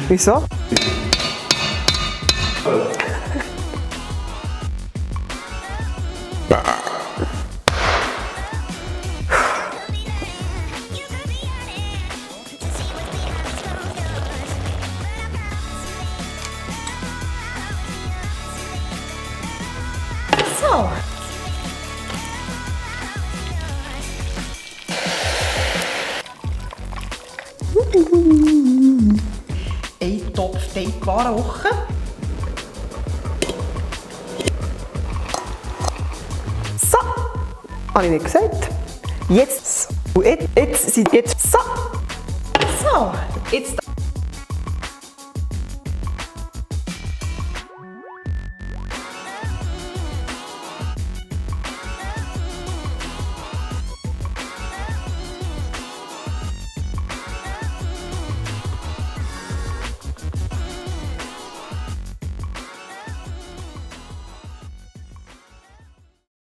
Wieso? So. Ein Topf Teigwaren kochen. So. Habe ich nicht gesagt. Jetzt. Und jetzt sind jetzt so. So, jetzt